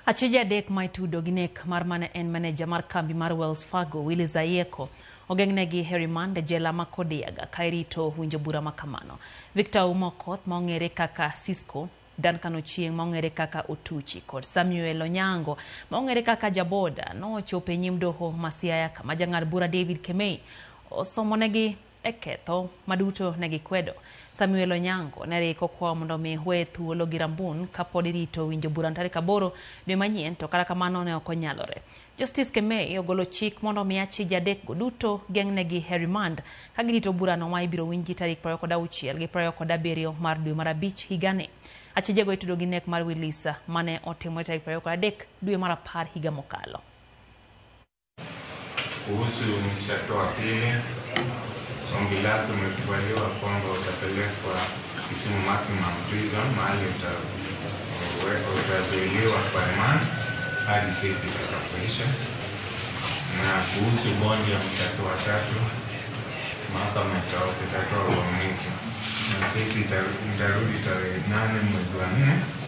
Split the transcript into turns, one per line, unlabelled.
Achije adek ma itudo gi nek mar mane en maneja mar kambi mar Wells Fargo Willis Ayieko ogeng'negi e remand e jela ma Kodiaga ka irito winjo bura ma kamano. Victor Ouma Okoth ma ong'ere kaka Cisco, Duncan Ochieng' ma ong'ere kaka Otuchi kod Samuel Onyango ma ong'ere kaka Jaboda nochopo e nyim doho ma Siaya kama jang'ad bura David Kemei osomonegi e ketho ma duto ne gikwedo. Samuel Onyango ne rik okwayo mondo mi weye thuolo gi Rambun kapod irito winjo bura tarik 8 dwe manyien, to kata kamano ne ok onyalore. Justice Kemei ogolo chik mondo mi achije adekgo duto geng'negi e remand ka girito burano ma ibiro winji tarik 26 gi 27 mar dwe mar 5 higani. Achijego itudo gi nek mar Willis mane otimore tarik 23 dwe mar 10 higa mokalo.
Kuhusu mshtakiwa wa pili, ombi lake umekubaliwa kwamba utapelekwa Kisumu Maximum Prison, mahali utazuiliwa kwa remand hadi kesi itakapoisha. Na kuhusu bondi ya mshtakiwa wa tatu, mahakama itatoa uamuzi na kesi itarudi tarehe 8 mwezi wa 4.